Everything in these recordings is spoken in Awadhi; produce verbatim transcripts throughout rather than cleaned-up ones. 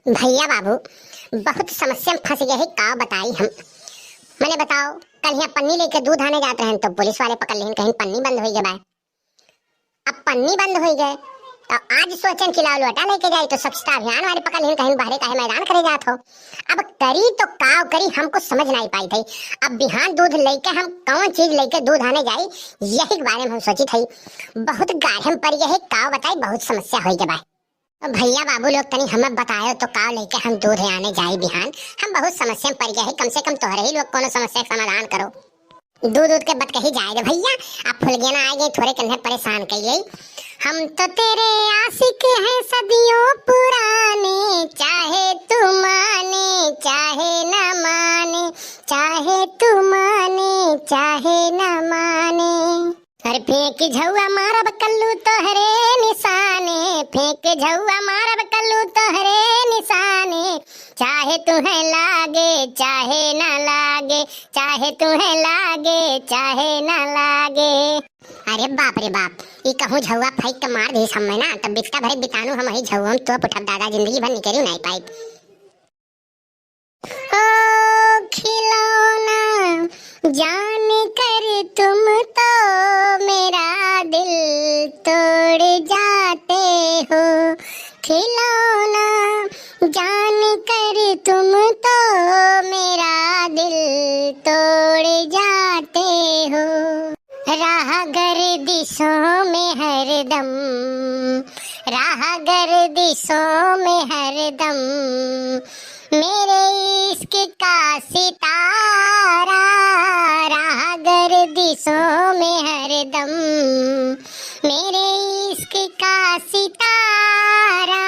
भइया बाबू, बहुत समस्या में फँस गए है, का बताई हम। मने बताओ, कल हियाँ पन्नी लेके दूध आने जात रहन तो पुलिस वाले पकड़ लेहन, कहिन पन्नी बंद होइ गए बाय। अब पन्नी बंद होइ गए तो आज सोचन कि लाओ लोटा लेके जाई तो स्वच्छता अभियान वाले पकड़ लेहन, कहिन बहरे काहे मैदान करे जात हो। अब करी तो काव करी, हमको समझ नाहीं पाइत है। अब बिहान दूध लेके हम कौन चीज लेके दूध आने जाई, यही के बारे में हम सोचित है। बहुत गाढ़े में पड़ गए है, काव बताई, बहुत समस्या होइ गए बाय। भइया बाबू लोग तनी हमें बतायो तो का लेके हम दूध आने जाई बिहान, हम बहुत समस्या में पड़ गए है, कम से कम तोहरे ही लोग कोनो समस्या के समाधान करो। दूध दूध के बतकही जाए दे भइया, अब फुलगेना आए गई, थोरे कन्हे परेशान कइले। हम तो तेरे आशिक हैं सदियों पुराने, चाहे तू माने चाहे न माने, चाहे तू माने चाहे न माने। अरे फेंक झउआ मारब कल्लू तोहरे निशाने, फेंक झउआ मारब कल्लू तोहरे निशाने, चाहे तुहें लागे चाहे ना लागे, चाहे तुहें लागे चाहे ना लागे। अरे बाप रे बाप, ई कहूँ झउआ फेंक के मार दिस हमें ना, तब बिस्का भरे बितानू हम ही झउआ में तोप उठब दादा, जिंदगी भर निकरी नाहीं पाइब। ओ खिलौना, जान कर तुम तो मेरा दिल तोड़ जाते हो। खिलौना, जान कर तुम तो मेरा दिल तोड़ जाते हो। राह गर्दिशों में हरदम, राह गर्दिशों में हरदम, मेरे इश्क का सितारा, राह गर्दिशों में हरदम, मेरे इश्क का सितारा।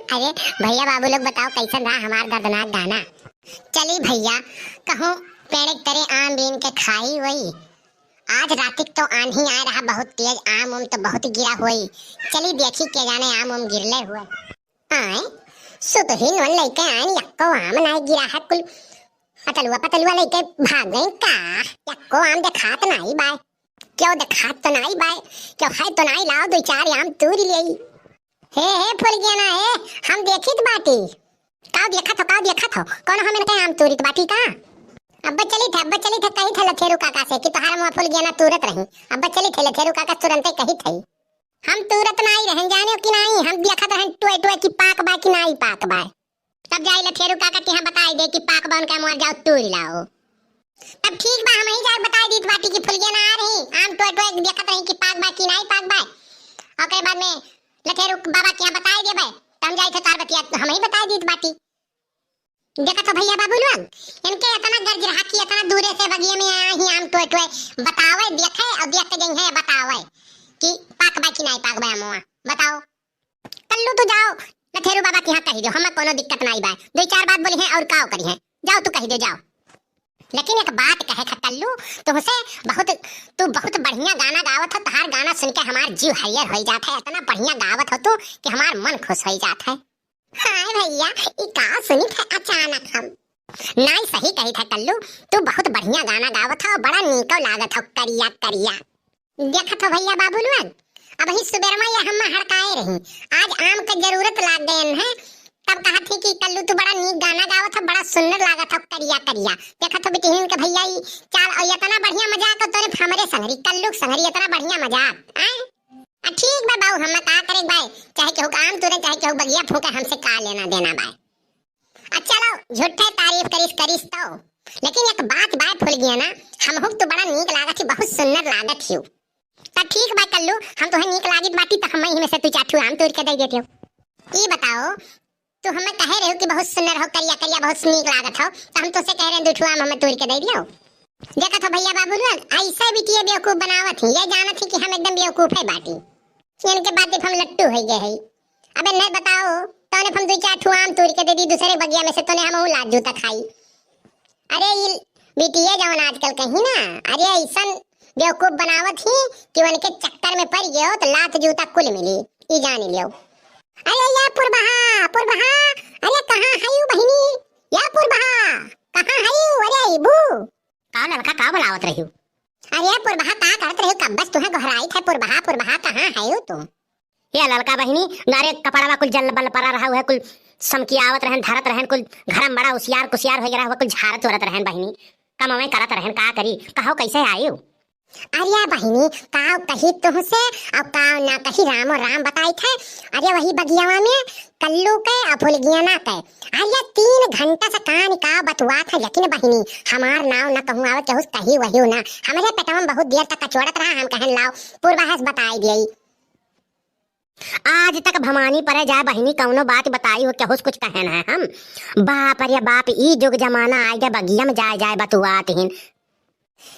अरे भइया बाबू लोग, बताओ कैसन रहा हमार दर्दनाक गाना। चली भइया, कहूँ पेड़ के तरे आम बीन के खाई वही। आज रातिक तो आन्ही आए रहा बहुत तेज, आम उम तो बहुत गिरा होई। चली देखी के जाने आम उम गिरले हुए। आए, सुतही नोन लइके आइन, यक्को आम नाई गिरा है कुल। अतलुआ पतलुआ लइके भाग गई का? यक्को आम देखात नाई बाय। क्यों देखात तो नाई बाय? क्यों है तो नाई, लाओ दुई चार आम तूरी लेई। हे, हे फुलगेना, हे, हम देखित बाटी। का देखत हो, का देखत हो? कौन हम इनके आम तूरित बाटी का? अब्बे चलित है, अब्बे चलित है, कहित है लथेरू काका से कि तोहार मुआ फुलगेना तूरत रही। अब्बे चलित है, लथेरू काका तुरंते कहित है। हम तूरत नाई रहन, जाने कि नाई, हम देखत रहन टोए टोए कि पाक बा कि नाई पाक बा। तब जाई लथेरू काका के यहाँ बताई दे कि पाक बा उनका मुआ, जाओ तूरी लाओ। तब ठीक बा, हम ही जाए बताई दीत बाटी कि फुलगेना आ रही, आम टोए टोए देखत रही कि पाक बा कि नाई पाक बा। ओकरे बाद में लथेरू बाबा के यहाँ बताई देबे, त हम जाई थे तार बतिया हम ही बताई दीत बाटी। देखत हो भइया बाबू लोग, इनके इतना गर्ज रहा कि इतना दूरे से बगिया में आए ही आम टोए टोए बतावे, देखे और देख के जइहे बतावे कि पाक बा कि नाई पाक बा अमवा। बताओ, कल्लू तू जाओ, लथेरू बाबा के यहाँ कही दो, हमें कोनो दिक्कत नाई बा। दुई चार बात बोली हैं और काव करी हैं, जाओ तू कही दो, जाओ। लेकिन एक बात कहे था कल्लू, तुमसे बहुत, तू बहुत बढ़िया गाना गावत हो, तोहार गाना सुन के हमार जीव हरियर होई जात है, इतना बढ़िया गावत हो तू कि हमार मन खुश होई जात है। हाय भइया, ई का सुनित है अचानक हम? नाई सही कही था कल्लू, तू बहुत बढ़िया गाना गावत हो, बड़ा नीको लागत हो करिया करिया। देखत हो भइया बाबू लोग, अबही सुबेरमा ये हम हड़काए रही, आज आम के जरूरत लाग गयन है, तब कहत ही कि कल्लू तू बड़ा नीक गाना गावत हो, बड़ा सुंदर लागत हो करिया करिया। देखत हो बिटिहिन के भइया ई चाल, और इतना बढ़िया मजाक तोरे हमरे संगरी, कल्लू के संगरी इतना बढ़िया मजाक, आय? आ ठीक बा बाऊ, हम का करे बाय, चाहे केहू के आम तूरे, चाहे केहू बगिया फूके, हमसे का लेना देना बाय। अच्छा लो, झूठे तारीफ करिस करिस तो, लेकिन एक बात बाय फुलगेना, हमहू के तो बड़ा नीक लागत ही, बहुत सुंदर लागत ही। त ठीक बा कल्लू, हम तोहे नीक लागित बाटी त हम ही में से तू चार ठू आम तोड़ के दे देते हो। ई बताओ, तू हमें कहे रहो कि बहुत सुंदर हो करिया करिया, बहुत नीक लागत हो, त हम तोसे कह रहे दो ठू आम हमें तोड़ के दे दियो। देखत हो भइया बाबू लोग, ऐसे बिटिया बेवकूफ बनावत ही, ये जानत ही कि हम एकदम बेवकूफ है बाटी। इनके बात हम लट्टू हो गए है। अबे नहीं बताओ, तोने हम दो चार ठू आम तोड़ के दे दी दूसरे बगिया में से, तोने हम लात जूता खाई। अरे ई बिटिया जवन आजकल कहीं ना, अरे ऐसन बेवकूफ बनावत ही कि उनके चक्कर में पड़ गयो तो लात जूता कुल मिली, ई जान लियो। अरे या पुरबहा, पुरबहा, अरे कहाँ है यू बहिनी? या पुरबहा, कहाँ है यू? अरे अइबू। का ललका का बुलावत रही? अरे पुरबहा का करत रही? कब से तुहे गोहराइत है पुरबहा, पुरबहा कहाँ है यू तू? हे ललका बहिनी, नारे कपड़वा कुल जल बल परा रहा हुआ, कुल समकियावत रहन, धरत रहन, कुल घरम बड़ा उसियार कुसियार होइ रहा हुआ, कुल झारत उरत रहन बहिनी, कमवे करत रहन, का करी, कहो कैसे आयु? अरे बहिनी, काव कही तुहसे, अब काव ना कही, रामो राम बताइत है। अरे वही बगियावा में कल्लू के और फुलगियाना के, अरे तीन घंटा से कान का बतुआत है, लेकिन बहिनी हमार नाव न कहूँ आवत, केहूस कही वही ना। हमरे पेटवा में बहुत देर तक कचोड़त रहा, हम कहन लाओ पूर्वाहस बताई दियई। आज तक भवानी परे जाए बहिनी, कौनो बात बताई हो, केहूस कुछ कहन है हम? बाप रे बाप, ई जुग जमाना आइ गए, बगिया में जाए जाए बतुआत हिन।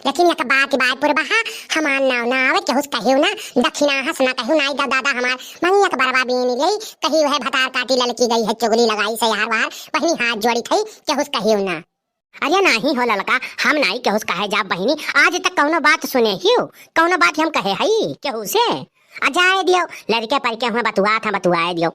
लेकिन एक बात बाय पुरबहा, हमार नाव ना आवे, केहूस कहियो ना, दक्षिणा हस ना कहियो ना, आई दा दादा हमार, मंगिया के बरवा बीन ले, कही वह भतार काटी ललकी गई है, चुगली लगाई से यार वार, बहिनी हाथ जोड़ी थई, केहूस कहियो ना। अरे नाही हो ललका, हम नाही केहूस कहे जाब बहिनी, आज तक कौनो बात सुने हियो, कौनो बात हम कहे हई केहू से? आ जाए दियो, लड़के पर के हुए बतुआत हैं, बतुआए दियो।